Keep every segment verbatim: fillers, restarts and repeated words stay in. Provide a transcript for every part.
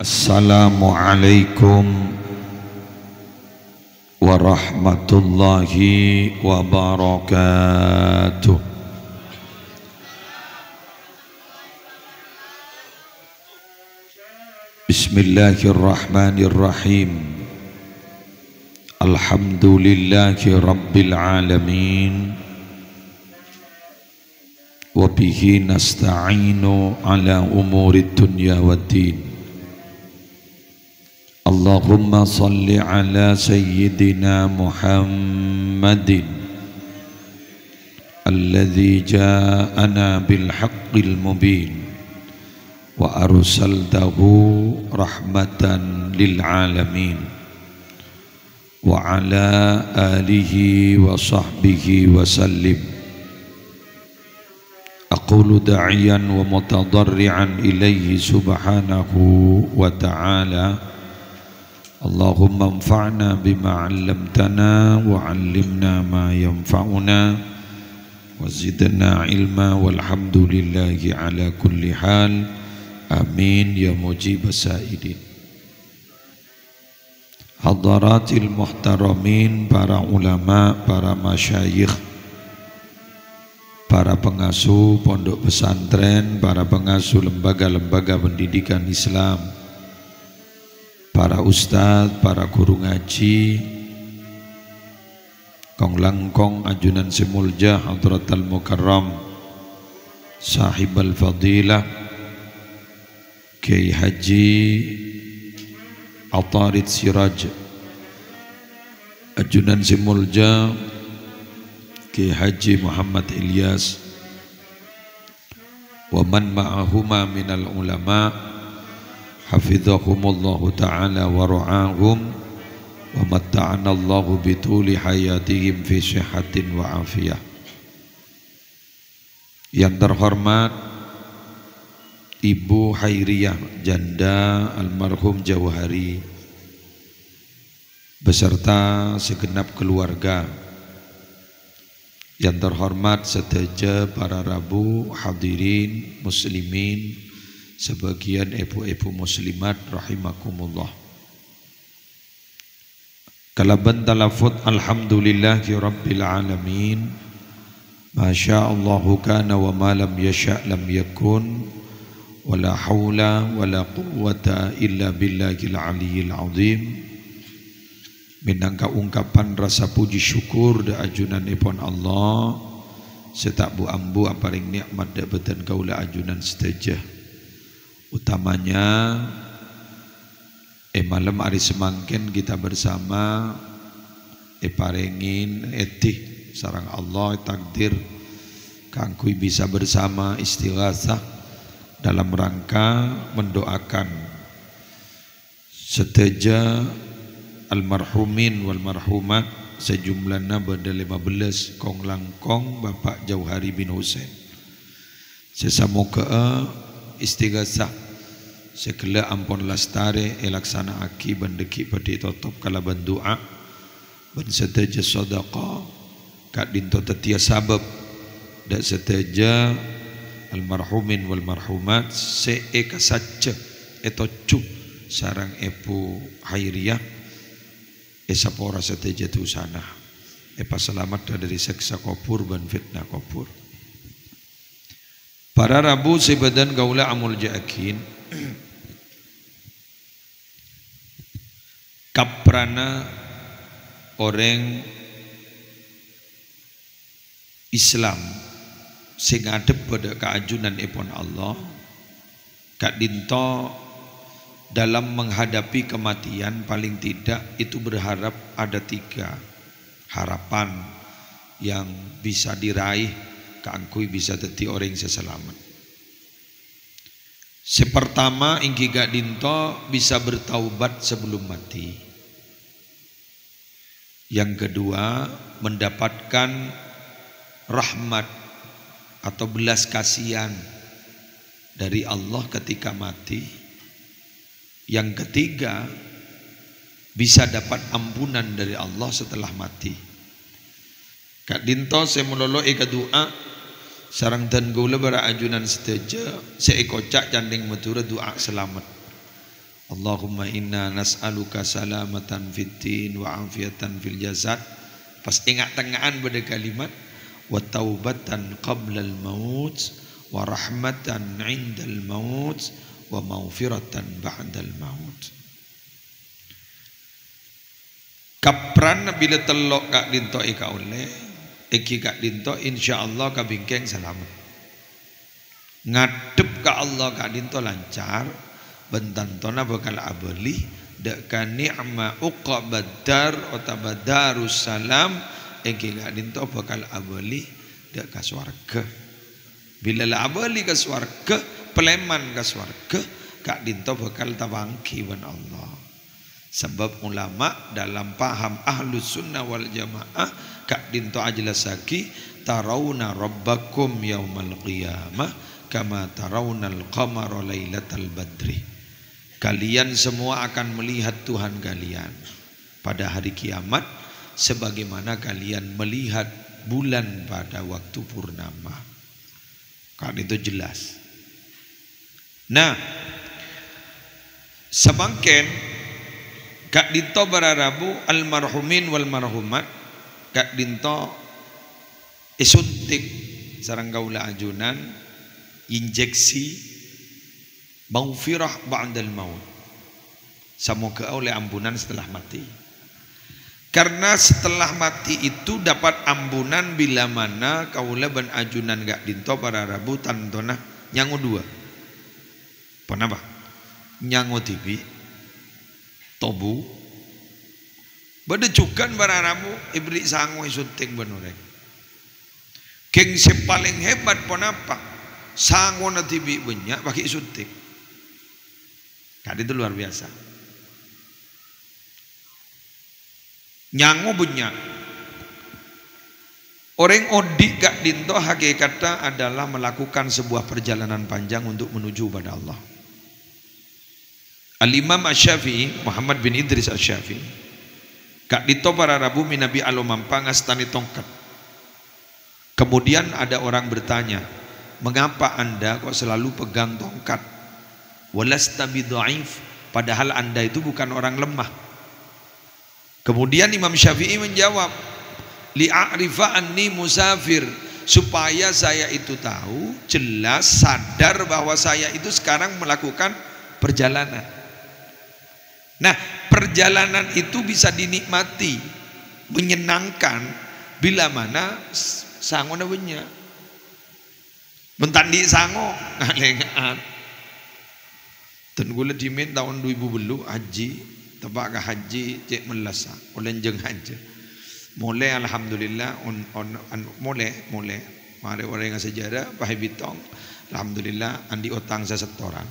Assalamualaikum warahmatullahi wabarakatuh. Bismillahirrahmanirrahim. Alhamdulillahi rabbil alamin. Wa bihi nasta'inu ala umurid dunya waddin. Allahumma salli ala sayyidina Muhammadin alladzi ja'ana bil haqqil mubin wa arsaltahu rahmatan lil alamin. Wa ala alihi wa sahbihi wa sallim. Aqulu da'iyan wa mutadharri'an ilaihi subhanahu wa ta'ala. Allahumma anfa'na bima 'allamtana wa 'allimna ma yanfa'una wa zidna ilma, walhamdulillahi ala kulli hal. Amin ya mujibas sa'ilin. Hadaratil muhtaramin, para ulama, para masyayikh, para pengasuh pondok pesantren, para pengasuh lembaga-lembaga pendidikan Islam, para ustadz, para guru ngaji, kong-langkong ajunan sè molja Hadratal Mukarram Sahibal Fadilah, Kiai Haji Atarid Siraj, ajunan sè molja Kiai Haji Muhammad Ilyas, wa man ma'ahuma minal ulama, hafizahumullahu ta'ala wa ra'ahum, wa matta'anallahu bituli hayatihim fi sihhatin wa afiyah. Yang terhormat Ibu Hairiyah, janda almarhum Jauhari, beserta segenap keluarga. Yang terhormat sadhâjâ para rabu, hadirin, muslimin, sebagian ibu-ibu muslimat rahimakumullah. Kalabân talafut alhamdulillahi rabbil alamin. Masya Allahu kana wa ma lam yasya' lam yakun. Wa la haula wa la quwwata illa billahil aliyyil azim. Mènangka ungkapan rasa puji syukur dâ' ajunanèpon Allah sè ta' bu-ambu aparèng nè'mat dâ' bâdân kaulâ ajunan sadhâjâ. Utamanya, è malem arè samangkèn kita bersama èparèngè èdhi sareng Allah, takdir kaangghuy bisa bersama istighasah dalam rangka mendoakan sadhâjâ almarhumin wal marhumat, sè jumlana bâdâ lèma bellâs, kong-langkong Bapak Jauhari bin Husain. Sè samoghâ'â istighasah sè ghellâ' ampon lastarè èlaksana'aghi bân dhâggi' bhâdhi totop kalabân du'a bân sadhâjâ sadhâka ka'dinto dhâddhiyâ sabâb dâ' sadhâjâ almarhumin wal marhumat sè èkasajjhâ ètojjhu sareng Èbhu Hairiyah, èsapora sadhâjâ dhusana, èpasalamet dâri sèksa kobhur bân fitnah kobhur. Para rabu sè bâdân kaulâ amoljâ'aghi, kaprana orèng Islam sè ngadhebbhâ dâ' ka ajunanèpon Allah, ka'dinto dalam menghadapi kematian, paling tidak itu berharap ada tiga harapan yang bisa diraih kaangghuy bisa dhâddhi orèng sè salamet. Sè partama èngghi ka'dinto bisa bertaubat sebelum mati. Yang kedua, mendapatkan rahmat atau belas kasihan dari Allah ketika mati. Yang ketiga, bisa dapat ampunan dari Allah setelah mati. Ka'dinto sè malolo èkadu'a sareng dân kaulâ para ajunan sadhâjâ sè èkoca' candhing Madhurâ du'a salamet. Allahumma inna nas'aluka salamatan fid din wa afiyatan fil jasad. Pas enga' tengnga'an bâdâ kalimat, "Wa taubatan qablal maut, wa rahmatan 'indal maut, wa maghfiratan ba'dal maut." Kaprana bilâ tello' ka'dinto èkaollè, èngghi ka'dinto insyaallah kabingkèng salamet. Ngadhep ka Allah ka'dinto lancar, bân tantona bhâkal abâli dâ' ka ni'ma uqbad dar otabâ darus salam, èngghi ka'dinto bhâkal abâli dâ' ka sowarghâ. Bilâ la abâli ka sowarghâ, palèman ka sowarghâ, ka'dinto bhâkal tapangghi bân Allah. Sabâb ulama dalam paham Ahlus Sunnah wal Jamaah, ka'dinto ajellassaghi, "Tarauna rabbakum yaumal qiyamah kama taraunal qamara lailatal badri." Kalian semua akan melihat Tuhan kalian pada hari kiamat sebagaimana kalian melihat bulan pada waktu purnama. Kan itu jelas. Nah, samangkèn ka'dinto para rabu almarhumin wal marhumat, ka'dinto èsuntik sareng kaulâ ajunan, injeksi maghfirah ba'dal maut. Samoghâ ollè ampunan setelah mati. Karena setelah mati itu dapat ampunan bila mana kaulâ bân ajunan ka'dinto para rabu tantona nyango duwâ'. Ponapa? Nyango dhibi', tobu. Bâdâ jhughân para rabu èberri' sango èsuntik bân orèng. Ghing sè palèng hebat ponapa? Sangona dhibi' bânnya' pas ghi' èsuntik. Ka'dinto luar biasa. Nyango bânnya'. Orèng odi' ka'dinto hakèkatta adalah melakukan sebuah perjalanan panjang untuk menuju pada Allah. Al-Imam Asy-Syafi'i, Muhammad bin Idris Asy-Syafi'i, ka'dinto para rabu mènabi alomampa ngastanè tongket. Kemudian ada orang bertanya, "Mengapa Anda kok selalu pegang tongkat? Walasta bidhaif, padahal Anda itu bukan orang lemah." Kemudian Imam Syafi'i menjawab, "Li'a'rifa anni musafir, supaya saya itu tahu, jelas, sadar bahwa saya itu sekarang melakukan perjalanan." Nah, perjalanan itu bisa dinikmati, menyenangkan, bila mana s-, sangona bânnya'. Mon ta' andi' sango, ngalènga'an. Dân kaulâ dhimèn taon du èbu bâllu' haji, teppa' ka haji cè' mellassa, ollè enjeng hajjâ. Molè, alhamdulillah, on-, on-, an-, molè, molè. Marè orèngnga sajârâ, pas èbitong, alhamdulillah, andi' otang sasettoran.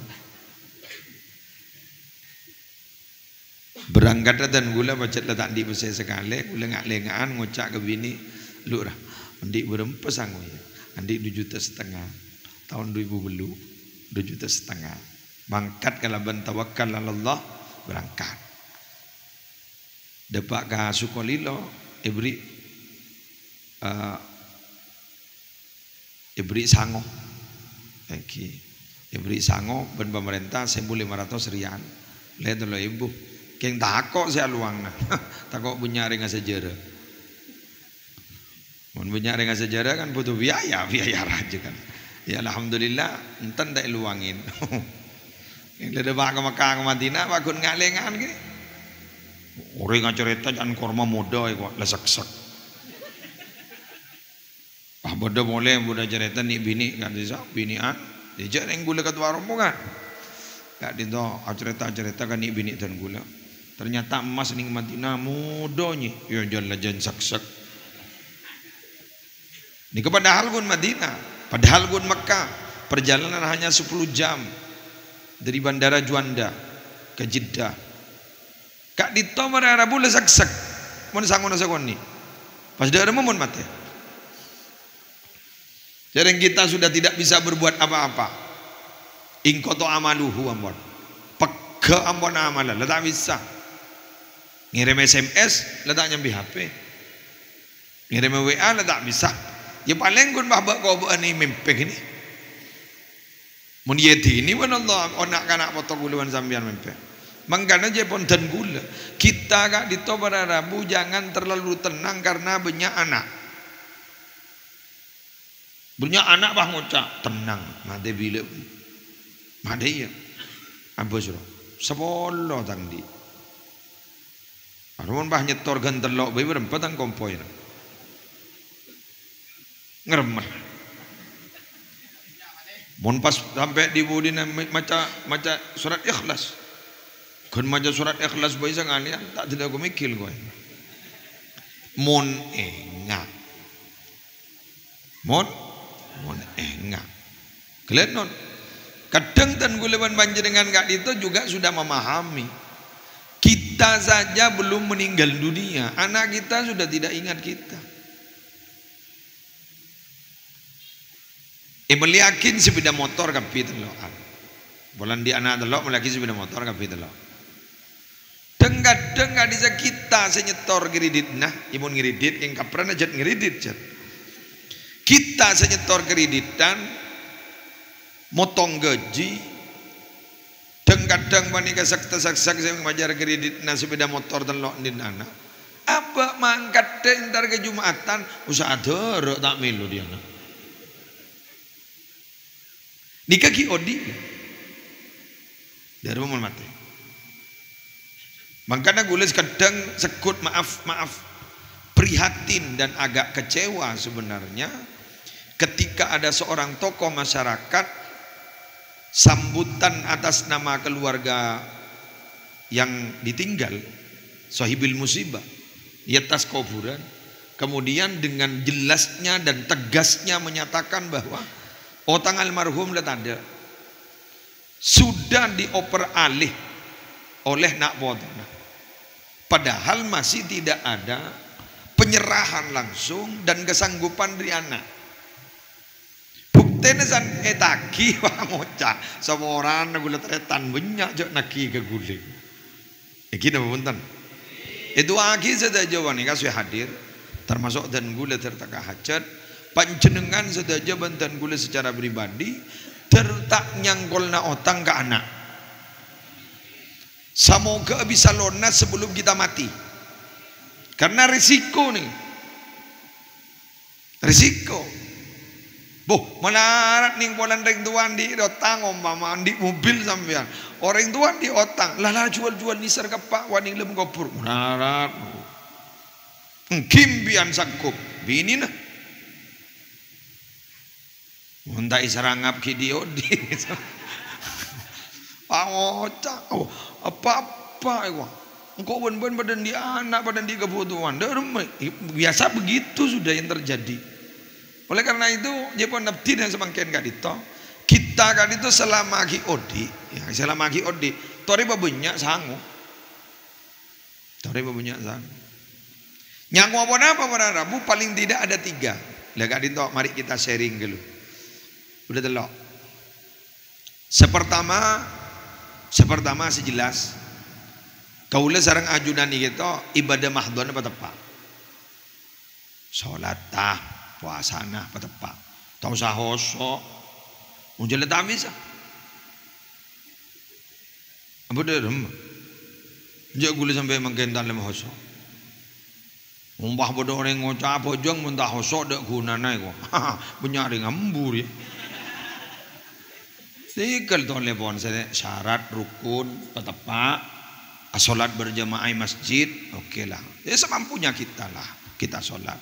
Berangkat dân kaulâ pajhât la ta' andi' pèssè sakalè, kaulâ nga'-lènga'an ngoca' ka binè', "Lu, ra, andi' bârâmpa sango, yâ?" "Andi' du juta satengnga." Taon du èbu bâllu', du juta satengnga. Mangkat kalabân tawakkal 'alallah, berangkat. Dâpa' ka Sukolilo, èberri', eh, èberri' sango. Èngghi. Èberri' sango bân pamarènta sèbu lèma ratos riyal. Lè tello èbu. Kèng tako' sè alowangnga. Tako' bânnya' orèngnga sajârâ. Mon bânnya' orèngnga sajârâ kan butuh biaya, biaya rajâ kan. Ya, alhamdulillah, enten ta' èlowangè. Kèng la dâpa' ka Mekkah, ka Madinah, paggun nga'-lènga'an kènè. Orèng acarèta can korma modâ, kok, la seksek. Pas bâdâ molè, bâdâ carèta nè'-binè' kan, sè binè'an. Jhâ' rèng ghulâ ketua rombongan. Ka'dinto acarèta-carèta ka nè'-binè' dân ghulâ. Ternyata emmas nèng Madinah modâ, nyè. Yâ, jhân la jhân seksek. Nèka padahal ghun Madinah, padahal ghun Mekkah. Perjalanan hanya sepuluh jam dari Bandara Juanda ke Jeddah. Ka'dinto marè rabu la seksek. Mon sangona sakonè'. Pas dâ' remma mon matè. Jhâreng kita sudah tidak bisa berbuat apa-apa. Inqata amaluhu ampon. Pegghâ' ampon amalla, la ta' bisa. Ngèrèm S M S, la ta' nyambi H P. Ngèrèm W A la ta' bisa. Yâ palèng ghun bâ'-bâ' kobâ'ân è mèmpè kènè. Mon èyèdini bân Allah, ana' kana' poto ghulâ bân sampèyan mèmpè. Mangkana jâ' pon dân ghulâ, kita ka'dinto para rabu jangan terlalu tenang karena bânnya' ana'. Bânnya' ana' pas ngoca', "Tenang, matè bilâ." Matè iyâ. Abâs, ro. Sapolo tang andi'. Aroman pas nyètor ghân tello' bhâi bârâmpa tang kompoy, ro. Ngremmet. Mon pas sampè' dhi-budhina ma-, maca, maca surat Ikhlas. Ghân maca surat Ikhlas bhâi sangalèyan, ta' dâdâ ko mèkkèl kowe. Mon enga'. Mon, mon enga'. Ghellâ' non. Kadhâng dân ghulâ bân panjhennengngan ka'dinto juga sudah memahami. Kita saja belum meninggal dunia, anak kita sudah tidak ingat kita. Èmellèyaghi sepeda motor kabbhi tello'an. Polana andi' ana' tello' mellèyaghi sepeda motor kabbhi tello'. Dhâng-kadhâng ka'dissa kita sè nyètor kreditna, iyâ mon ngredit, kèng kaprana jhât ngredit, jhât. Kita sè nyètor kreditan, motong gaji, dhâng-kadhâng panèka sakta-saksak sè majâr kreditna sepeda motor tello' andi' ana'. Abâ' mangkaddhâ entar ka Jumatan, usaha dârâ' ta' mèlo diyâ ana'. Nèka ghi' odi'. Dârâ' mon matè. Mangkana ghulâ kadhâng segghut, maaf, maaf, prihatin dan agak kecewa sebenarnya ketika ada seorang tokoh masyarakat sambutan atas nama keluarga yang ditinggal, sohibil musibah, di atas kuburan, kemudian dengan jelasnya dan tegasnya menyatakan bahwa otang almarhum la tadâ'. Sudah dioper alih oleh na' potona. Padahal masih tidak ada penyerahan langsung dan kesanggupan dâri ana'. Buktèna san ètagi, wah, ngoca', "Saporana ghulâ tarètan bânnya' jhâ' nagi ka ghulâ." Èghi napa bhunten? Èdu'aaghi sadhâjâ panèka sè hadir, tamaso' dân ghulâ dâr ta' ka hajhât, panjhennengngan sadhâjâ bân dân ghulâ secara pribadi, dâr ta' nyangkolna otang ka ana'. Samoga bisa lonas sebelum kita mati. Karena risiko nèh. Risiko. Boh, malarat nèng polana rèng towa andi' otang, ompama andi' mobil sampèyan. Orèng towa andi' otang, la, la, jhuwâl-jhuwâl nèser ka eppa' wa nèng lem kobhur. Malarat. Ènggi sampèyan sanggup, binèna. Mon ta' èsarangap ghi' dhi-odhi. Pangoca', oh, apa-apa, èwa. Engko' bân-bân padâ andi' ana', padâ andi' kabhutowan. Dâ' remma, biasa begitu sudah yang terjadi. Oleh karena itu, jhâ' pon abdhina samangkèn ka'dinto. Kita ka'dinto selama ghi' odhi', ya, selama ghi' odhi', torè pabânnya' sango. Torè pabânnya' sango. Nyango ponapa para rabu? Paling tidak ada tiga. Lah, ka'dinto, mari kita sharing ghâllu. Udah tello'. Sè partama, sè partama sè jelas, kaulâ sareng ajunan nèka to ibadah mahdhona pateppa'. Solatta, powasana pateppa'. Ta' osa hoso'. Mon jhâ' la ta' bisa. Apa dâ' remma? Jhâ' ghulâ sampè' mangkèn ta' lem hoso'. Mon pas bâdâ orèng ngoca' abhâjâng mon ta' hoso' dâ' ghunana èko. Bânnya' rèng ambu rèya. Tèghâl tolèpon sè syarat rukun pateppa', asolat berjamaah è masjid, oke lah. Ya, semampunya kita lah, kita sholat.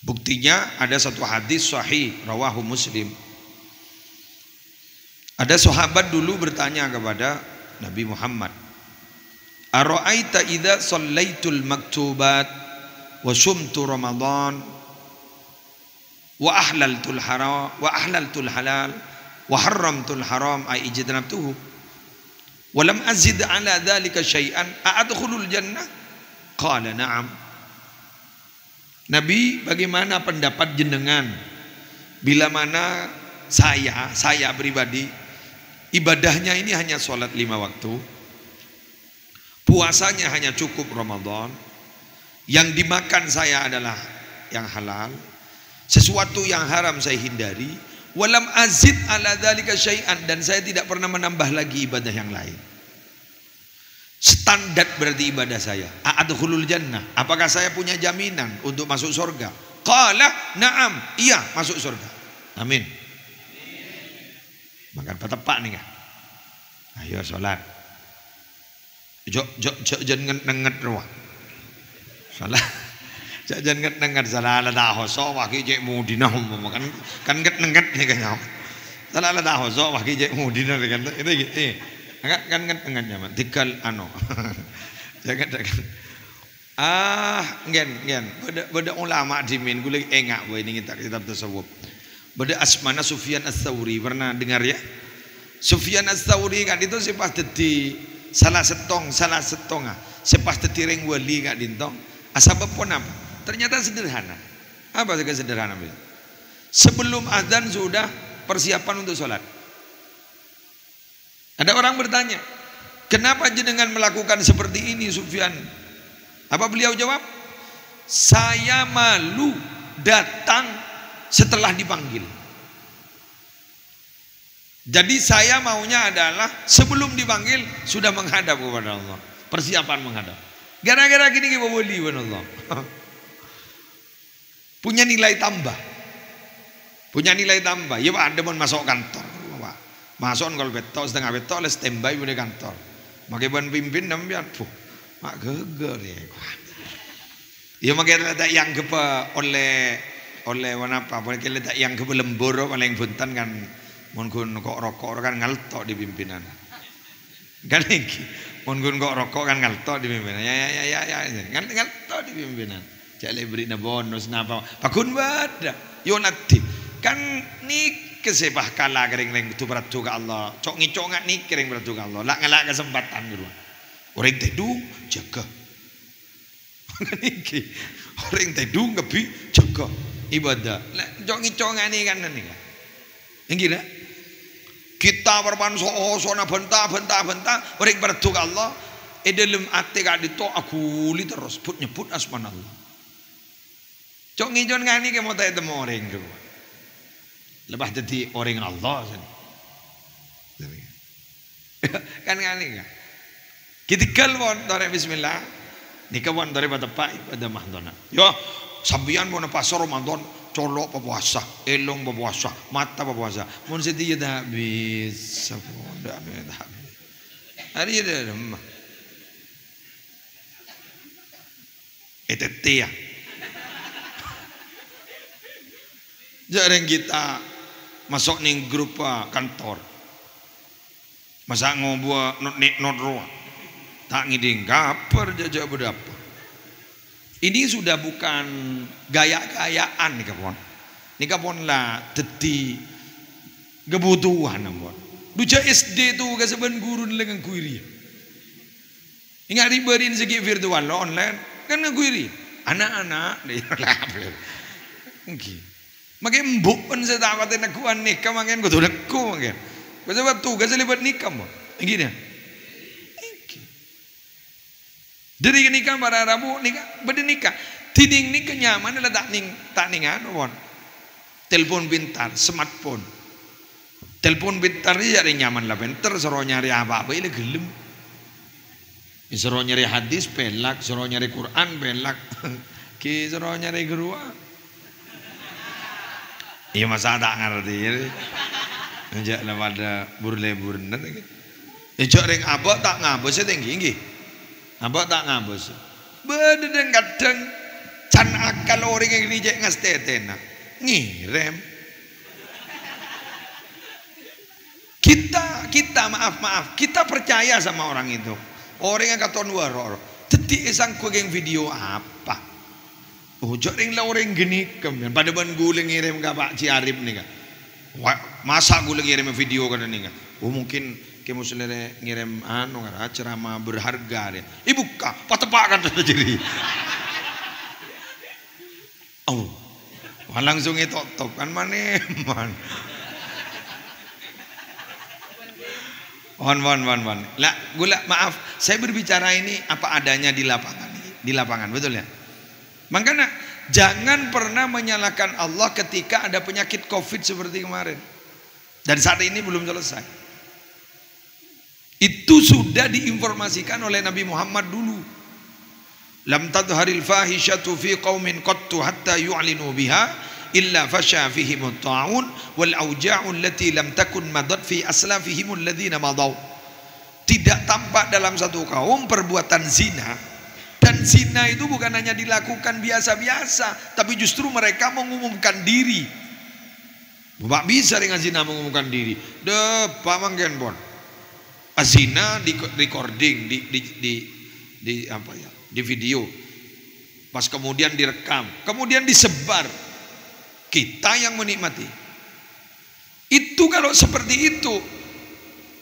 Buktinya ada satu hadis sahih, rawahu Muslim. Ada sahabat dulu bertanya kepada Nabi Muhammad, "Ara'aita idza shallaitul maktubat wa sumtu Ramadan wa ahlaltul haram, wa ahlaltul halal wa harramtul haram, ay ijtanabtuhu, wa lam azid ala dzalika syai'an, a adkhulul jannah?" Qala, "Na'am." Nabi, bagaimana pendapat jenengan bila mana saya, saya pribadi, ibadahnya ini hanya sholat lima waktu, puasanya hanya cukup Ramadan, yang dimakan saya adalah yang halal, sesuatu yang haram saya hindari, walam azid ala dzalika syai'an, dan saya tidak pernah menambah lagi ibadah yang lain. Standar berarti ibadah saya. A'adkhulul jannah. Apakah saya punya jaminan untuk masuk surga? Qala, "Na'am." Iya, masuk surga. Amin. Mangkana pateppa' nèng, ya. Ayo sholat. Jo', jo', jo', jhân nget-nenget rowa. Sholat. Jo' jhân nget-nenget, sala la ta' hoso, wah, ghi' cè' mudina, umpama kan, kan nget-nenget nèng kan, nyaman. Sala la ta' hoso, wah, ghi' cè' mudina nèng kan, itu, itu, eh. Kan, kan nget-nenget nyaman. Tinggal, anu. Jangan, jangan. Ah, ngghi, ngghi. Bâdâ, bâdâ ulama dhimèn, ghulâ enga' bhâi nèng kitab, kitab tasawuf. Bâdâ asmana Sufyan Ats-Tsauri. Pernah dengar, ya? Sufyan Ats-Tsauri ka'dinto sè pas dhâddhi sala sèttong, sala sèttonga, sè pas dhâddhi rèng wali ka'dinto. Ah, sabâb ponapa? Ternyata sederhana. Apa sederhana, Bil? Sebelum azan sudah persiapan untuk sholat. Ada orang bertanya, "Kenapa jenengan melakukan seperti ini, Sufyan?" Apa beliau jawab? "Saya malu datang setelah dipanggil. Jadi saya maunya adalah sebelum dipanggil sudah menghadap kepada Allah, persiapan menghadap." Gara-gara gini kita wali, Allah. Punya nilai tambah. Punya nilai tambah. Iyâ, Pak, adâ mon maso' kantor, Pak. Maso' kol pètto', setengah pètto', la standby bâdâ kantor. Makè bân pimpin sampèyan, buh, ma' ghâghâr, yâ. Iyâ, makè la ta' èangghep ollè, ollè ponapa, makè la ta' èangghep lembur, palèng bhunten kan, mon ghun ko'-roko' kan ngalto' dâri pimpinan. Kan ènggi, mon ghun ko'-roko' kan ngalto' dâri pimpinan. Ya, ya, ya, ya, ya. Ngal-, ngalto' dâri pimpinan. Jhâ' la èberri'na bonus napa. Pagghun bâdâ. Yo, nadhi. Kan nèka sè pas kala ka rèng-rèng bhâdhu paradu ka Allah. Co'-ngèco' nga' nèka rèng paradu ka Allah. La' ngala' kasempadhân ghâruwa. Orèng tèdung, jâgâ. Nèka. Orèng tèdung kabbhi jâgâ ibadah. La, co'-ngèco' nga' nèka kan nèka. Ènggi, la. Kita parpan so-, sona bhânta, bhânta, bhânta, orèng paradu ka Allah, è dâlem atè ka'dinto aghuli terros, but-nyebbhut asmana Allah. Co'-ngèco' nga' nèka mon ta' ètemmo orèng ghâruwa. Lepas dhâddhi orèng Allah, sèn. Kan nga' nèka. Ghi tèghâl pon, torè bismillah. Nèka pon torè pateppa' ibadah mahdhona. Yo, sampèyan pon pas Ramadan, colo' papowasa, èlong papowasa, mata papowasa. Mon satèya ta' bisa, pon, ta' bisa. Arèya dâ-, dâ-, Ètètè, ya. Jhâ' rèng kita maso' nèng grup, ah, kantor. Masa' ngobuwâ not-, ne-, not rowa. Ta' ngèdhing kabhâr jhâ', jhâ' bâdâ apa. Ini sudah bukan gaya-gayaan nèka pon. Nèka pon la dhâddhi kabhutowan ampon. Dhu jhâ' S D tu ka sabân ghuruna la ngangghuy rèya. Enga' ri-bâri'na sè ghi' virtual, online, kan ngangghuy rèya. Ana'-ana', engghi. Makè embu'en sè ta' patè negghuwân nèka mangkèn kodhu negghu mangkèn. Koca'na tugas sè lèbât nèka, mon. Engghi, ya? Engghi. Dâri ghânèka para rabu nèka, bâdâ nèka. Dhinèng nèka nyamanna la ta' nèng, ta' nèng anu, mon. Telepon pintar, smartphone. Telepon pintar iyâ rèng nyaman la pènter, soro nyarè apa bhâi la ghellem. Soro nyarè hadis, pellak, soro nyarè Quran, pellak. Ghi soro nyarè ghâruwa. Iyâ, masa' ta' ngartè, ya. Jhâ' la padâ bur-lebburna, ghi. Iyâ, jhâ' rèng abâ' ta' ngabâs sè tèngghi, ghi. Abâ' ta' ngabâs. Bâdâ dhâng-kadhâng can akal orèng ghânèka cè' ngastètèna. Ngèrèm. Kita, kita, maaf, maaf, kita percaya sama orang itu. Orèngnga katon wâro'. Dhâddhi èsangghu kèng video apa? Oh, jhâ' rèng la orèng ghânèka, men. Padâ bân ghulâ ngèrèm ka Pak Ji Arif nèka. Wah, masa' ghulâ ngèrèm video kadhâng nèka? Oh, mungkin Kè Musleh rè ngèrèm, anu, ngara ceramah berharga, rè. Èbukka', pateppa' kadhâng jârèya. Oh. Wah, langsung ètotop, kan, maneman. Wan, wan, wan, wan. La, ghulâ, maaf, saya berbicara ini apa adanya di lapangan, di lapangan, betul, ya? Makanya, jangan pernah menyalahkan Allah ketika ada penyakit covid seperti kemarin. Dan saat ini belum selesai. Itu sudah diinformasikan oleh Nabi Muhammad dulu. "Lam tadharil fahishatu fi qaumin qattu hatta yu'linu biha illa fasha fihimut ta'un wal auja'u allati lam takun madat fi aslafihimul ladzina madau." Tidak tampak dalam satu kaum perbuatan zina. Dan zina itu bukan hanya dilakukan biasa-biasa, tapi justru mereka mengumumkan diri. Bâ' bisa rèng azina mengumumkan diri. Dâpa' mangkèn pon. Azina di recording, di, di, di, di apa ya, di video. Pas kemudian direkam, kemudian disebar. Kita yang menikmati. Itu kalau seperti itu,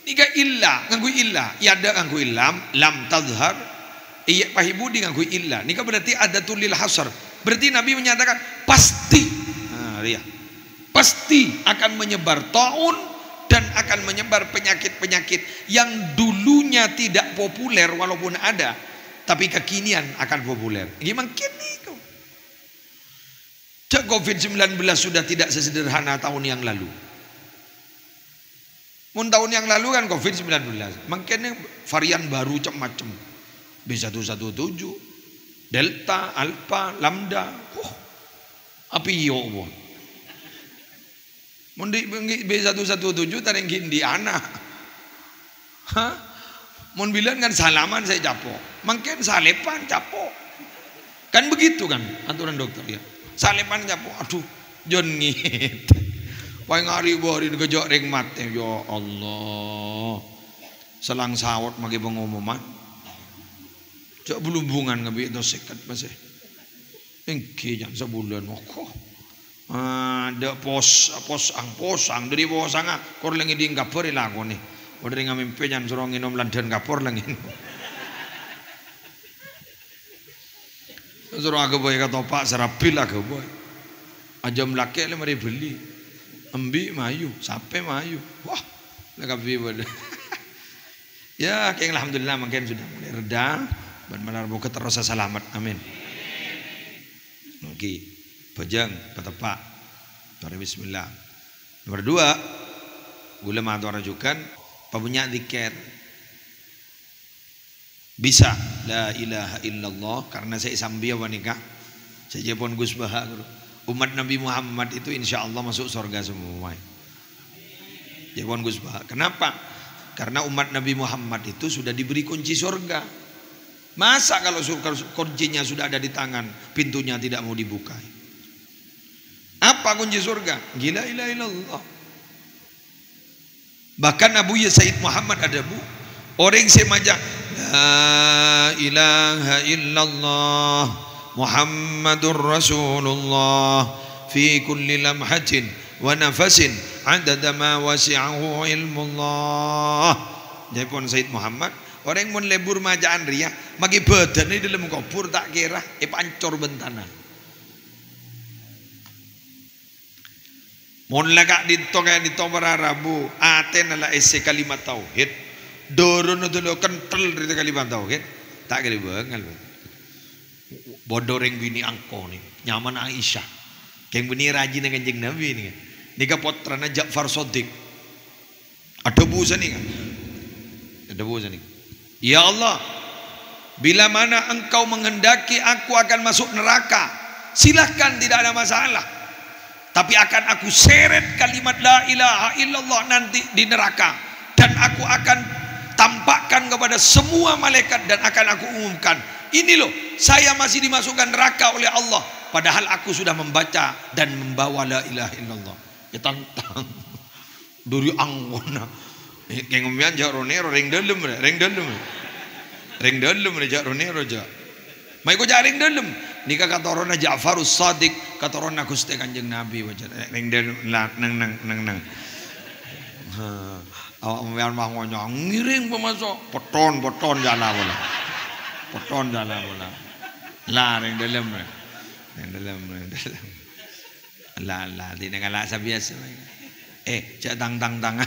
nèka illa, ngangghuy illa. Ya ada ngangghuy lam, lam tazhar. Iyâ, pahibudi ngangghuy illa. Nèka berarti adatul lil hasr. Berarti Nabi menyatakan pasti. Nah, lihat. Pasti akan menyebar taun dan akan menyebar penyakit-penyakit yang dulunya tidak populer walaupun ada, tapi kekinian akan populer. Ngghi mangkèn nèko. Cek covid sembilan belas sudah tidak sesederhana tahun yang lalu. Mon tahun yang lalu kan covid sembilan belas, mangkèn varian baru cem-macem. B satu satu tujuh, Delta, Alpha, Lambda. Wah, apiyo, pon. Mon di-, B satu satu tujuh tarèng ghi' andi' ana'. Hah? Mon bilân kan salaman sè ècapo'. Mangkèn salèpan capo'. Kan begitu kan aturan dokter ya. Salèpan capo'. Aduh, jon ngèdhing. Paèng ari-bâri' kejjhâ' rèng matè. Ya Allah. Selang saot maghi pengumuman. Jhâ' blumbungan ngabi' to sèket masè. Èngghi, jhân sabulân, moko. Ah, dâ' pos-, posang, posang, dâri posanga, kor la ngèdhing kabhâr èlakonè. Padâ rèng amèmpè, jhân soro ngènom landhân kapor la ngènom. Soro aghâbây ka topa' sarabil aghâbây. Ajâm lakè' la marè bellè. Embi' mayu, sapè mayu. Wah, la kabbhi padâ. Ya, kèng alhamdulillah mangkèn sudah mulai reda. Bân malar moghâ terros salamet. Amin. Ngghi, bhâjâng, pateppa'. Mari bismillah. Nomor dua, ghulâ mator ajughân, pabânnya' dzikir. Bisa, la ilaha illallah, karena sè èsambiyâ panèka, sè jhâ' pon Gus Baha, guru. Umat Nabi Muhammad itu insya Allah masuk surga semua. Jhâ' pon Gus Baha. Kenapa? Karena umat Nabi Muhammad itu sudah diberi kunci surga. Masa kalau surga, kuncinya sudah ada di tangan, pintunya tidak mau dibuka? Apa kunci surga? Ngghi la ilaha illallah. Bahkan Abuya Sayyid Muhammad adhâbu, orèng sè maca, "La ilaha illallah Muhammadur Rasulullah fi kulli lamhatin wa nafasin adada ma wasi'ahu ilmullah." Jhâ' pon Sayyid Muhammad, orèng mon lebur maca'an rèya, maghi bâdânna è dâlem kobhur ta' kèra èpancor bân tana. Mon la ka'dinto, ka'dinto para rabu, atèna la èssè kalimat tauhid, dhârâna dâlâ kentel dâri kalimat tauhid, ta' kèra bângal. Bâdâ orèng binè' angko nè, nyamana Aisyah. Kèng binè' rajina Kanjeng Nabi nèka. Nèka pottrana Ja'far Shadiq. Adhâbu sanèka. Adhâbu sanèka. "Ya Allah, bila mana Engkau menghendaki aku akan masuk neraka, silahkan, tidak ada masalah. Tapi akan aku seret kalimat la ilaha illallah nanti di neraka. Dan aku akan tampakkan kepada semua malaikat dan akan aku umumkan, 'Ini loh, saya masih dimasukkan neraka oleh Allah, padahal aku sudah membaca dan membawa la ilaha illallah.'" Ètantang. Duri angona. Eh, kèng sampèyan jhâ' ro-nèro, rèng dâlem rè, rèng dâlem rè. Rèng dâlem rè, jhâ' ro-nèro, jhâ'. Ma' èko jhâ' rèng dâlem. Nèka katoronna Ja'farus Shadiq, katoronna Ghustè Kanjeng Nabi, bâjâ. Eh, rèng dâlem, la, neng, neng, neng, neng. Ha, awak sampèyan mah ngonya, ngèrèng pamaso'. Petton, petton, jhâ' la pola. Petton, jhâ' la pola. La, rèng dâlem rè. Rèng dâlem, rèng dâlem. La, la, dinna' ngala' sabiyasa bhâi. Eh, jhâ' tang-tang-tangan.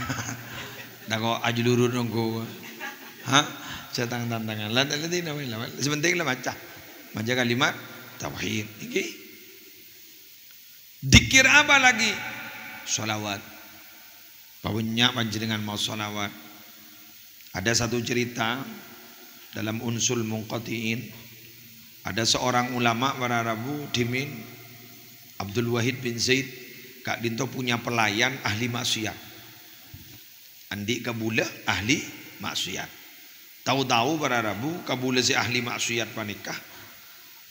Tako' ajhâlurut ongghu. Ha? Jhâ' tang-tang-tangan. La, la, dinna' bhâi, la, la. Sè pentèng la maca. Maca kalimat tauhid. Nèka. Dzikir apa lagi? Shalawat. Pabânnya' panjhennengngan maos shalawat. Ada satu cerita dalam Unsul Munqati'in, ada seorang ulama para rabu dhimin, Abdul Wahid bin Zaid, ka'dhinto punya pelayan ahli maksiat. Andi' kabulâ ahli maksiat. Tao-tao para rabu kabulâ sè ahli maksiat panèka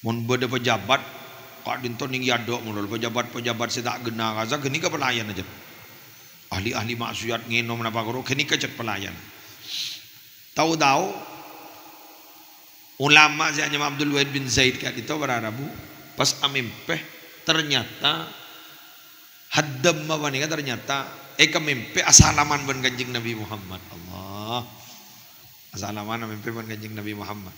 mon bâdâ pejabat, ka'dhinto nèng è adâ' malolo, pejabat-pejabat sè ta' ghenna kasa ghânèka pelayan ajâ. Ahli-ahli maksiat ngènom napa karo ghânèka cè' pelayan. Tao-tao ulama sè anyama Abdul Wahid bin Zaid ka'dhinto para rabu pas amèmpè, ternyata haddamma panèka ternyata èkamèmpè asalaman bân Kanjeng Nabi Muhammad. Allah. Asalaman amèmpè bân Kanjeng Nabi Muhammad.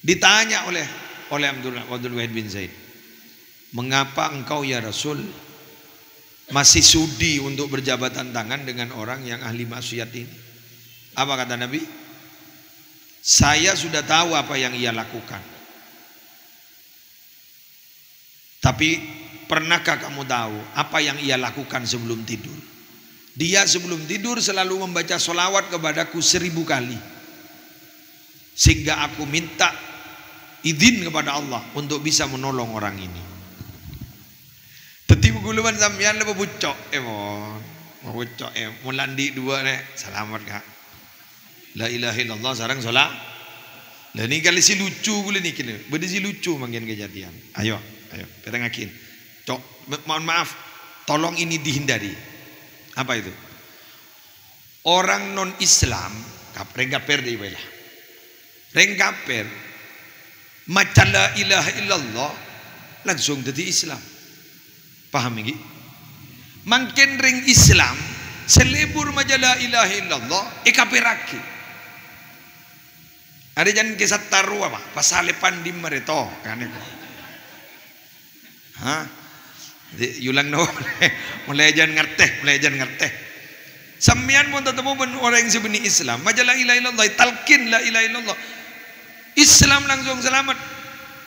Ditanya oleh, oleh Abdul, Abdul Wahid bin Zaid, "Mengapa engkau, ya Rasul, masih sudi untuk berjabatan tangan dengan orang yang ahli maksiat ini?" Apa kata Nabi? "Saya sudah tahu apa yang ia lakukan. Tapi pernahkah kamu tahu apa yang ia lakukan sebelum tidur? Dia sebelum tidur selalu membaca sholawat kepadaku seribu kali. Sehingga aku minta izin kepada Allah untuk bisa menolong orang ini." Dhâddhi, ghulâ bân sampèyan la pabucco', è, mon. Pabucco', è, mon la andi' duwâ', nè, salamet, Ka'. La ilaha illallah sareng shola-, la, nèka la sè lucu ghulâ nèka, lho. Bâdâ sè lucu mangkèn kajhâdhiyân. Ayo, ayo, pèrengngaghi. Cok, ma-, mohon maaf, tolong ini dihindari. Apa itu? Orang non-Islam, kap-, rèng kafir dhi' bhâi la. Rèng kafir maca la ilaha illallah langsung dhâddhi Islam. Paham ènggi? Mangkèn rèng Islam sè lebur maca la ilaha illallah èkafirraghi. Arè jân kè satta rowa, Pak, pasal è pandhi marè to, kan èko. Hah? Di-, yulang no. Mulai jân ngartè, mulai jân ngartè. Sampèyan mon tatemmo bân orèng sè bânnè Islam, maca la ilaha illallah, talqin la ilaha illallah. Islam langsung selamat.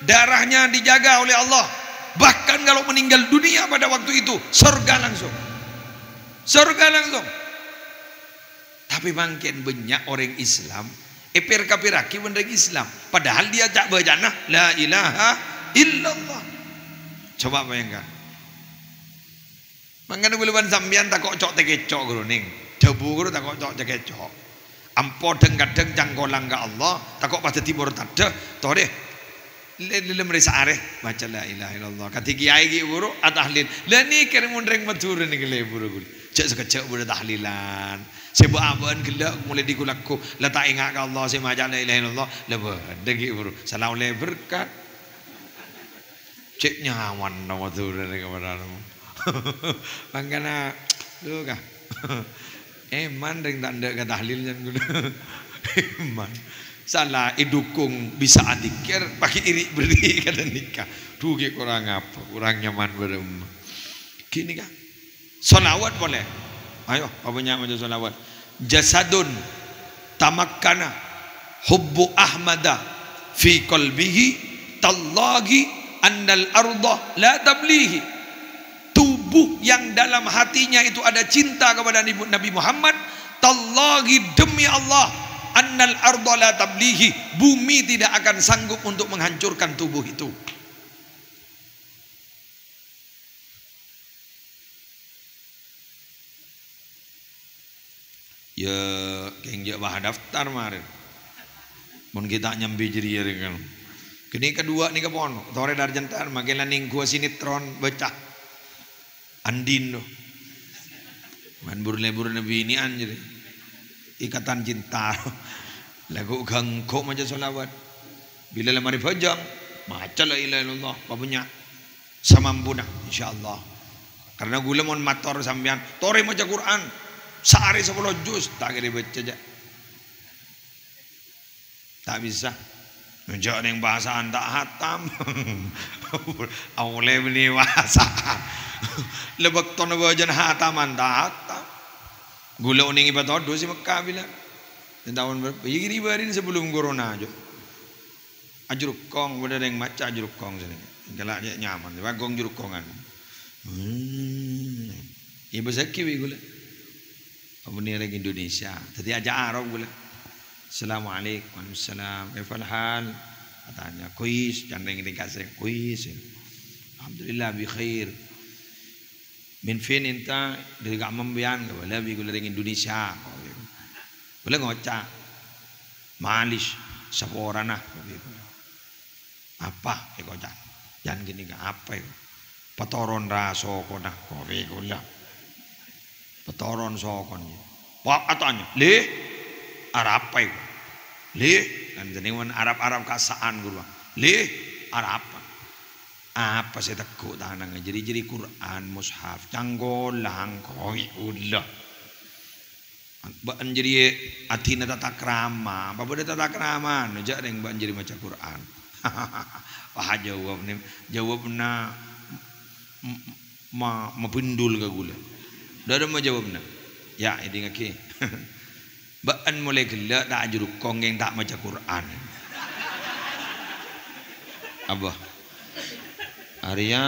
Darahnya dijaga oleh Allah. Bahkan kalau meninggal dunia pada waktu itu, surga langsung. Surga langsung. Tapè mangkèn bânnya' orèng Islam èpèr-kapèrraghi bân rèng Islam, padahal dia ca'-, bâcana la ilaha illallah. Coba bayangkan. Mangkana ghulâ bân sampèyan tako' co'-tekèco' ghârunèng. Dhâbu ghâru tako' co'-tekèco'. Ampo dhâng-kadhâng cangkolang ka Allah, tako' pas dhâddhi mortadda, torè. Lè-, lèlem rè saarè, maca la ilaha illallah. Kadhi kiyaè ghi' buru atahlil. La nèka rè mon rèng Madhurâ nèka lebur ghulâ. Jhâ' sakejjhâ' buru tahlilan. Sè bâ'-abâ'ân ghellâ' molaè dhighu-lagghu. La ta' enga' ka Allah sè maca la ilaha illallah. La bâdâ ghi' buru. Sala ollè berkat. Cè' nyamanna Madhurâ nèka padahal. Mangkana, duh, Ka'. Èman rèng ta' endâ' ka tahlil jân ghulâ. Èman. Sala èdukung bisa adzikir, paghi' iri-bâri' kadhâng nèka. Duh, ghi' korang apa? Korang nyaman bârâmma. Ghi' nèka. Shalawat polè. Ayo, pabânnya' maca shalawat. Jasadun tamakkana hubbu Ahmada fi qalbihi, tallahi annal arda la tablihi. Tubuh yang dalam hatinya itu ada cinta kepada Nabi, Nabi Muhammad, tallahi, demi Allah, annal arda la tablihi, bumi tidak akan sanggup untuk menghancurkan tubuh itu. Ya, kèng jhâ' bâdâ daftar marèn. Mon ghi' ta' nyambi jârèya rèng kan. Ghânèka duwâ' nèka pon, torè dâri jhân tar, mangkèn la nèngghuwâ sinetron bâca. Andin, no. Man bur-lebur nabbinè'an jârèya. Ikatan Cinta. Lagu gangko maca shalawat. Bilâ la marè bhâjâng, maca la ilaha illallah, pabânnya'. Samampuna, insyaallah. Karena ghulâ mon mator sampèyan, torè maca Qur'an, saarè sapolo juz, ta' kèra bâca, jâ'. Ta' bisa. Jâ' nèng bâsaan ta' hatam. Aolè bânnè bâsa. La bâktona bâjâna hataman ta' hatam. Ghulâ onèng èpatodus è Mekka bilân. È taon bârâmpa? Iyâ, ri-bâri' sabellum corona, jâ'. Ajrukkong, bâdâ rèng maca ajrukkong sènè. Gellâ' cè' nyaman, bâgong jrukkongan. Hmm. Iyâ, bâsa ghi' bi' ghulâ. Apa bânnè rèng Indonesia? Dhâddhi aca' Arab ghulâ. "Assalamualaikum." "Waalaikumsalam. Kaifal hal?" Katanya, "Kuis, can rèng-rèng kasè kuis." "Alhamdulillah, bi khair." "Min fin enta?" "Dâri ka'emma sampèyan?" "Kabâlâ bi' ghulâ rèng Indonesia." "Ghulâ ngoca', 'Malis, saporana.'" "Apa?" èkoca'. "Can ghânèka apa èko? Patoron ra sokona." "Kopi ghulâ. Patoron sokon." Wah, atanya, "Lè, arapa èko?" "Lè," kan jenengan Arab-Arab kasa'an ghuru. "Lè, arapa?" "Apa sè tegghu' tanangnga?" "Jâri-jâri Qur'an, mushaf, cangkolang." "Kopi ghulâ. Bâ'na jârèya adina tata krama, apa bâdâ tata kramana jâ' rèng bâ'na jârèya maca Qur'an?" Wah, jâwâbbhâ, jâwâbbhâ m-, m-, ma-, mabindul ka ghulâ. Dâ' remma jâwâbbhâ? Ya, èdingngaghi. Bâ'na molaè ghellâ' ta' ajhurukong kèng ta' maca Qur'an. Apa? Arèya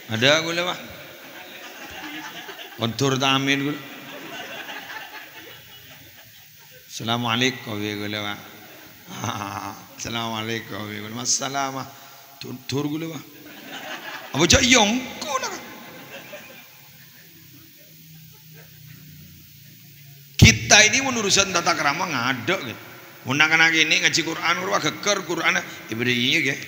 adâ' ghulâ, Pak. Kondur ta' amin ghulâ. "Assalamualaikum," kopi ghulâ, Pak. "Assalamualaikum," kopi ghulâ. "Wassalam." Tur, tur ghulâ, Pak. Apa jâ' iyâ engko' la, Kak? Kita ini mon urusan tata krama ngadâ', gitu. Mon na'-kana' kènè' ngajhi Qur'an, ghuru aghâggâr Qur'anna, èbârri'â, gitu.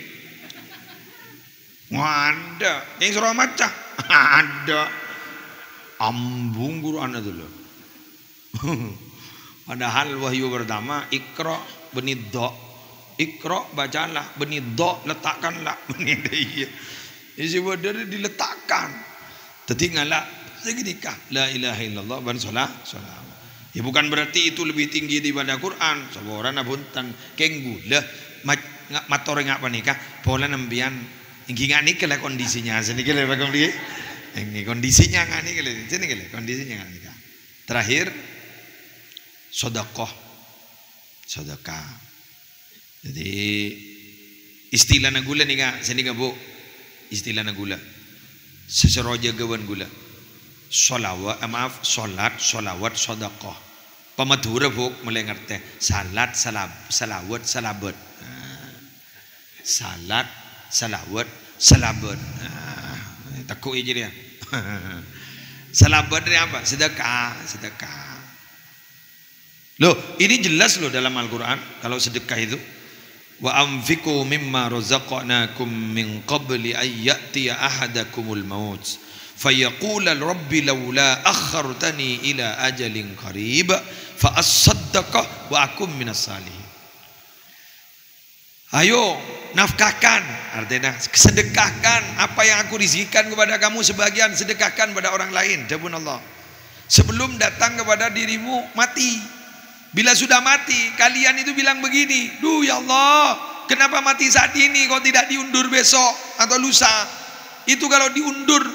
Ngadâ', yang suruh maca, adâ'. Ambung Qur'anna tuh, lho. Padahal wahyu pertama, "Iqra," bânnè dha. "Iqra, bacalah," bânnè dha, "letakkanlah," bânnè dha, iyâ. Isi bâdâ diletakkan. Dhâddhi ngala' sè ghânèka, la ilaha illallah bân shola-, sholawat. Ya, bukan berarti itu lebih tinggi daripada Quran. Saporana bhunten. Kèng ghulâ ma-, nga-, mator nga' panèka, polana sampèyan ènggi nga' nèka la kondisinya. Sè nèka la, Pak, kondisi. Ènggi kondisinya nga' nèka la. Sè nèka la kondisinya nga' nèka. Terakhir, sodakoh. Sedekah. Jadi, istilana ghulâ nèka, sè nèka, Bu. Istilana ghulâ. Sè soro jâgâ bân ghulâ. Sholawa-, eh, maaf, sholat, sholawat, sodakoh. Pamaddhurâ, Bu, molaè ngartè. Salat, salab-, salawat, salabât. Nah. Salat, salawat, salabât. Nah, tegghu' iyâ, jârèya. Salabât nèka apa? Sedekah, sedekah. Loh, ini jelas loh dalam Al-Quran, kalau sedekah itu. "Wa anfiqu mimma razaqnakum min qabli an ya'tiya ahadakumul maut, fayaqula rabbi laula akhartani ila ajalin qarib, fa assaddaqa wa akum minas salihin." Ayo, nafkahkan, artinya sedekahkan apa yang aku rizkikan kepada kamu sebagian, sedekahkan pada orang lain, dhâbuna Allah. Sebelum datang kepada dirimu mati. Bila sudah mati, kalian itu bilang begini, "Duh, ya Allah, kenapa mati saat ini, kok tidak diundur besok atau lusa?" Itu kalau diundur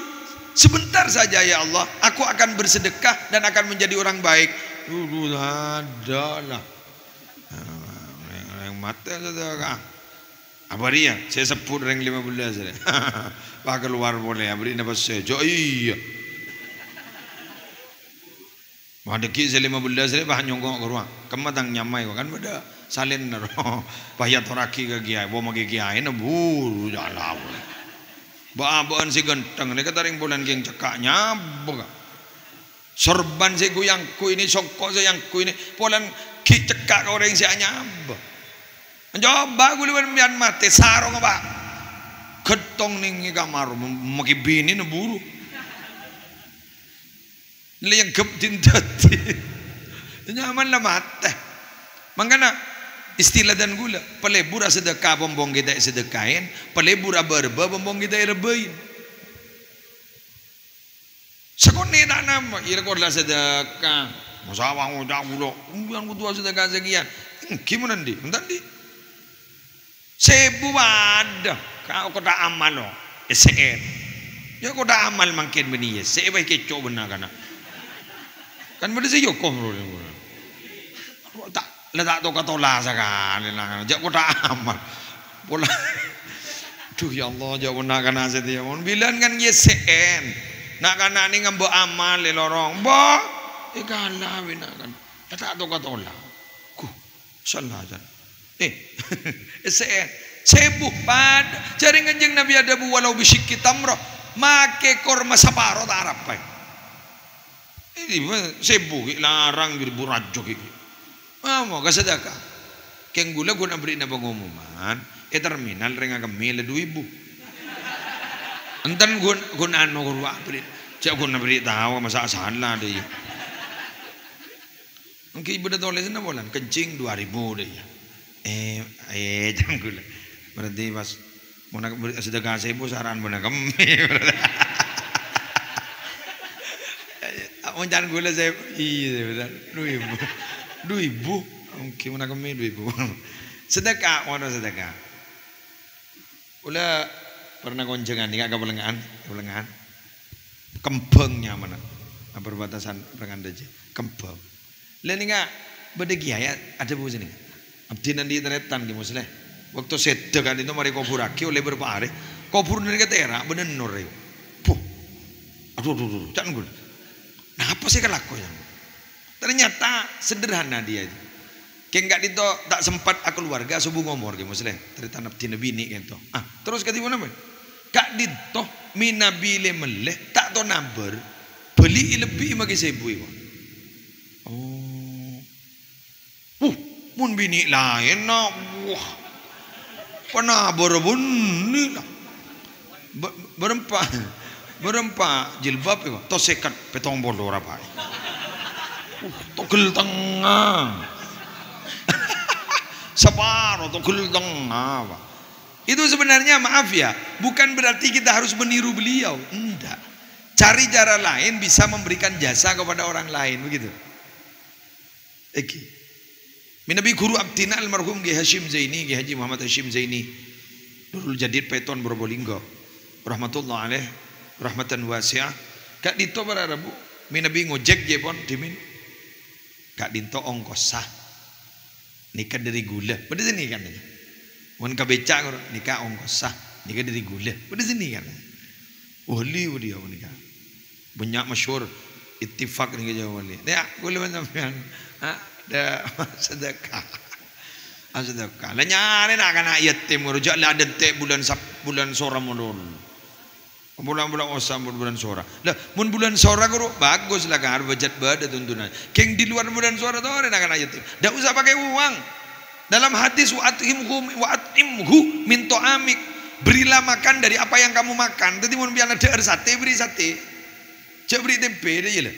sebentar saja, ya Allah, aku akan bersedekah dan akan menjadi orang baik. Duh, duh, ada lah. Rèng, rèng matè sedekah. Apa rèya? Sè sebbhut rèng lima belas rè. Pas kalowar polè, abârri'na pèssè. Jâ' iyâ. Madâggi' sè lima belas rè, pas nyongko' ka rowa. Kemma tang nyamaè, kan bâdâ salènna ro. Pas èyatorraghi ka kiyaè, wong maghi kiyaèna buru jâ' la polè. Bâ'-abâ'ân sè ghântheng nèka tarèng polana kèng cekka' nyabâ, Ka'. Sorban sè èghu-èyangghu ini, songko' sè èyangghu ini, polana ghi' cekka' ka orèng sè anyabâ. Coba ghulâ bân sampèyan matè, sarongnga, Pak. Ghettong neng è kamar, m-, maghi binèna buru. Lèyènggep din dhâddhi. Nyaman la matè. Mangkana, istilah dân ghulâ, palebur asedekah apa empong ghi' ta' èsedekahè, palebur abâ-rebbhâ apa empong ghi' ta' èrebbhâi. Sakonè' ta' nampa, iyâ, kor la sedekah. Masa' ngoca' ghulâ, "Sampèyan kodhu asedekah sakèyan." Ènggi mon andi', mon ta' andi'. Sèbu padâ, ka-, kottha' amal, lo. Èssè'è. Iyâ, kottha' amal mangkèn bânnè, iyâ. Sè bhâi kèco' bân na'-kana'. Kan bâdâ sè èokom, bro. Ta-, La ta' toka tola sakalè, na'-kana'. Jâ' kottha' amal. Pola. Duh, ya Allah, jâ' mon na'-kana' satèya. Mon bilân kan ngèssè'è. Na'-kana' nè ngambâ' amal è lorong. Mbok. Èkala bâ'na kan. La ta' toka tola'. Ku, salah, Jan. Eh, se-, sèbu, pad-, jârèya Kanjeng Nabi adhâbu, "Walau bisyiqqi tamrah, makè korma saparo ta' arapaè." Ini sèbu ghi' larang, ghi' bu rajo ghi'. Mamo ka sedekah. Kèng ghulâ ghun aberri'na pengumuman, è terminal rèng akemmè la du èbu. Enten ghun, ghun anu ghuru aberri'. Jâ' ghun aberri' tao masa' sala dâ' iyâ. Ènggi bâdâ tolèsanna polana, kencing dua ribu dâ' iyâ. Eh, eh, jâng ghulâ. Berarti pas mon ak-, sedekah sèbu saran mon akemmè. Mon can ghulâ sèbu, iyâ, bener. Du èbu. Du èbu. Ènggi mon akemmè du èbu. Sedekah, ngono sedekah. Kaulâ pernah konjhângan nèka ka Pelenga'an, ka Pelenga'an. Kembhâng nyamana. Perbatasan Pelenga'an Dâjâ. Kembhâng. La nèka bâdâ kiyaè adhâbu sanèka. Abdhina andi' tarètan, Kè Musleh. Bâkto sèdhâ ka'dinto marè kobhurraghi ollè bârâmpa arè. Kobhur nèka tèra', bâdâ nor, rèya. Puh. Adhu, adhu, adhu, adhu. Ca'na ghulâ. Napa sè èkalako, yâ? Ternyata sederhana dia itu. Kèng ka'dinto ta' sempat akaluwarga, sobung omor, Kè Musleh. Tarètan abdhina binè' ka'dinto. Ah, terros kadhi ponapa? Ka'dinto mènabi lè-mellè, ta' tao nambâr, bâli'i lebbi makè sèbu, kok. Oh. Wuh, mon binè' laènna, wah. Panabârra bânnè, la. Bâ-, bârâmpa, bârâmpa jilbab, ya, to sèket, pèttong polo rapaè. Uh, togel tengnga. Saparo togel tengnga, Pak. Itu sebenarnya, maaf ya, bukan berarti kita harus meniru beliau. Enggak. Cari cara lain bisa memberikan jasa kepada orang lain, begitu. Ènggi. Mènabi ghuru abdhina almarhum Kiai Hasyim Zaini, Kiai Haji Muhammad Hasyim Zaini, Nurul Jadid Paiton Probolinggo, rahmatullah alaih, rahmatan wasi'ah. Ka'dinto para rabu, mènabi ngojek jâ pon dhimèn. Ka'dinto ongkossa. Nèka dâri ghulâ. Bâdâ sè nèka, kan? Mon ka beca', nèka ongkossa. Nèka dâri ghulâ. Bâdâ sè nèka, kan? Wali, wali, ya, nèka. Bânnya' masyhur ittifak nèka jâ wali. Ya, ghulâ bân sampèyan. Ha, dâ', sedekah. Ah, sedekah. La nyarè na'-kana' yatim, ghuru, jâ' la adântè' bulân Sab-, bulân Sora malolo. Pola-pola osa mon bulân Sora. Lah, mon bulân Sora, ghuru, bagus la, kan, bâjât bâdâ tuntunan. Kèng di luar bulân Sora, torè na'-kana' yatim. Ndak usah pakai uang. Dalam hadis, "Wa at'imhu, wa at'imhu min ta'amik." Berilah makan dari apa yang kamu makan. Dhâddhi, mon piyan adhâ'âr satè, beri satè. Jâ' beri tempe, dâ' iyâ, la.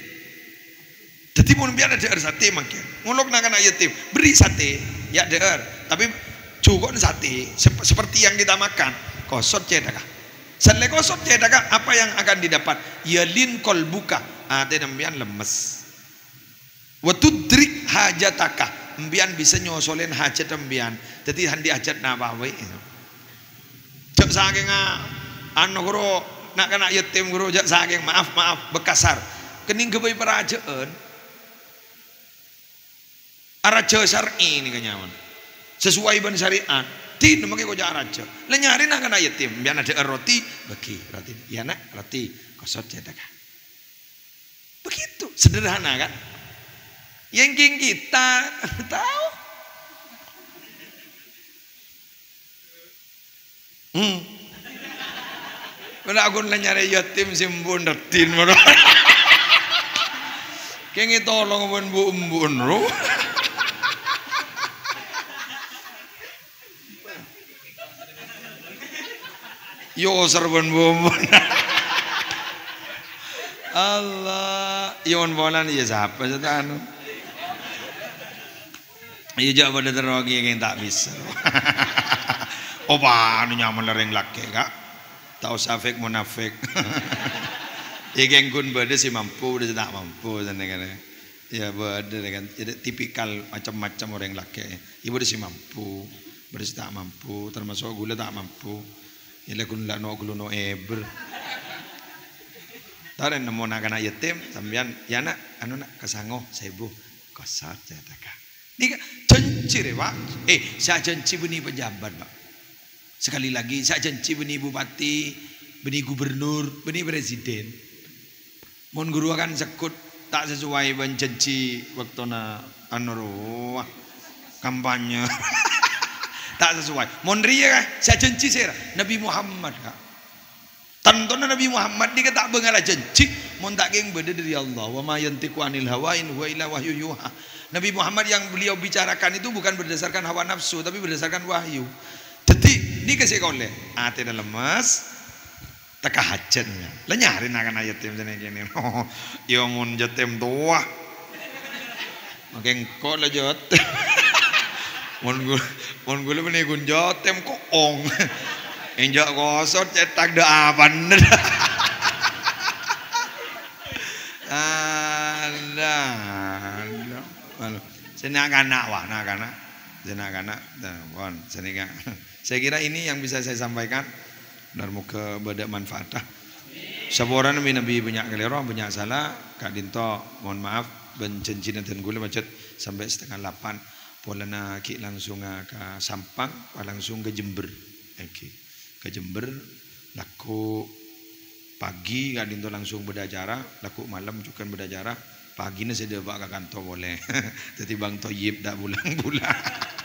Dhâddhi, mon piyan adhâ'âr satè mangkèn, ngolok na'-kana' yatim, beri satè, ya, dhâ'âr. Tapè jhuko'na satè, sep-, seperti yang kita makan. Kosot cèthagghâ. Sallè kosot cèthagghâ, apa yang akan didapat? Yalin qalbuka, atèna sampèyan lemmes. Wa tudrik hajataka, sampèyan bisa nyosolèn hajat sampèyan. Dhâddhi, andi' hajat napa bhâi. Jâ' sakènga, anu, ghuru, na'-kana' yatim, ghuru, jâ' sakèng, maaf, maaf, bâ' kasar. Kennèng ghâbây parajâ'ân. Arajâ syar'i nèka nyamana. Sesuai bân syariat. Dina mangkè koca' arajâ. La nyarè na'-kana' yatim, sampèyan adhâ'âr roti, bâgi roti. "Ya, Na', roti." Kosot cèthagghâ. Begitu, sederhana, kan? Yang king kita tahu. Hmm. Kala aku la nyarè yatim sè embu'en raddhin, moro. Kèng ètolong bân bu-, embu'en, ro. Yo, serban bu-, embu'en. Allah, yo, mon polana, ya, sapa sè ta' anu? Iyâ, jâ' padâ terro kèya kèng ta' bisa. Opana nyamana rèng lakè', Ka'. Ta' osa fake munafik. Iyâ, kèng ghun bâdâ sè mampu, bâdâ sè ta' mampu, sanèka. Iyâ, bâdâ, kan. Jadi, tipikal macem-macem orèng lakè'. Iyâ, bâdâ sè mampu, bâdâ sè ta' mampu, termasuk ghulâ ta' mampu. Iyâ, la ghun la no'-ghulâ no' èbher. Tarè nemmo na'-kana' yatim, sampèyan, "Ya, Na', anu, Na', kasango, saèbu." Kosot, ya, ta, Ka'. Nèka jhânjhi rè, Pak. Eh, sè ajhânjhi bânnè pejabat, Pak. Sekali lagi, sè ajhânjhi bânnè bupati, bânnè gubernur, bânnè presiden. Mon ghuru akan segghut, Ta' sesuai bân janji bâktona anu rowa, kampanye. Ta' sesuai. Mon rèya, sè ajhânjhi sèra? Nabi Muhammad, Ka'. Tantona Nabi Muhammad nèka ta' bângalla janji mon ta' kèng bâdâ dâri Allah. "Wa ma yantiqu 'anil hawa in huwa illa wahyu yuha." Nabi Muhammad yang beliau bicarakan itu bukan berdasarkan hawa nafsu, tapi berdasarkan wahyu. Dhâddhi, nèka sè kaulâ, atèna lemmes, tekka hajhât, ya. La nyarè na'-kana' yatim sè nèng kènè. Ya, mon yatim towa. Makè engko' la jât. Mon gu-, mon ghulâ bânnè ghun jât, tem ko'ong. Enjâ' kosot cètak dâ' apana. Alah, alah. Sè na'-kana', wah, na'-kana'. Sè na'-kana'. Nah, pon, sanèka. Saya kira ini yang bisa saya sampaikan. Bhender moghâ bâdâ manfaat. Saporana mènabi bânnya' kalèro, bânnya' sala, ka'dinto mohon maaf, bân janjina dân ghulâ macet sampai setengah delapan. Polana ghi' langsunga ka Sampang, pas langsung ka Jember. Èngghi. Ka Jember, lagghu' pagi ka'dinto langsung bâdâ acara, lagghu' malem jhughân bâdâ acara, pagina sè dâpa' ka kanto polè. Dhâddhi Bang Thoyib ta' pulang-pulang.